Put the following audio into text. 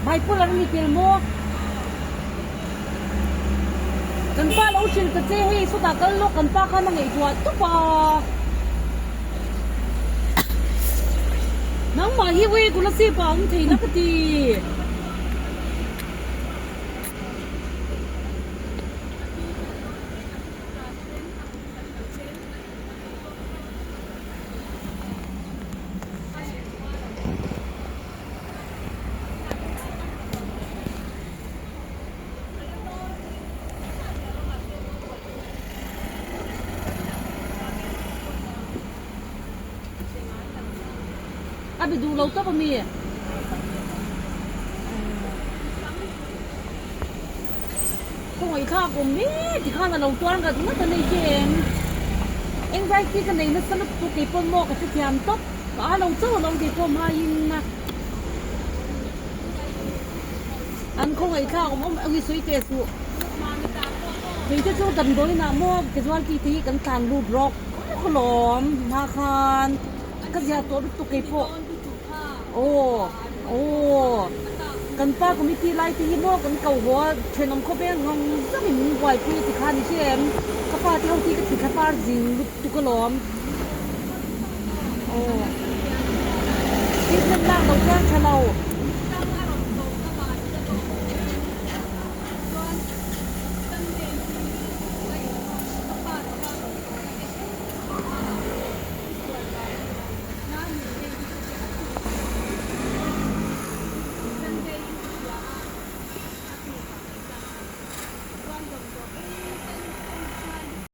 Bipolar a ni tel maw? Kan pa lo hrilh ta che hei sawtah kal lawk kan pa khan a ngaihtuah tawp a. Nangmah hi wei Kolasib ah a awm thei na ka ti. A be duh lo tawp a mi? Khawngaih thlak awm mek tikhan a lo tuar ngat ngat a nei che em? Anxiety ka nei nasa lutuk keipawh maw ka hrethiam tawp ka a lo chauh alawm keipawh hmaiin a an khawngaih thlak awm awm ang i sawi teh suh kei te chu damdawiin ah maw casualty te hi kan tlan lut rawk rawk alawm hma khan ka ziah tawh lutuk keipawh aw. Aw, kan pa committee lai te hi maw kan ko haw a, thenawm khawvel nghawng zawng in min buaipui a ti kha ni hre em? Ka pa te ho hi ka thithla par zing lutuk alawm. Aw, treatment lak lo chuan tha lo.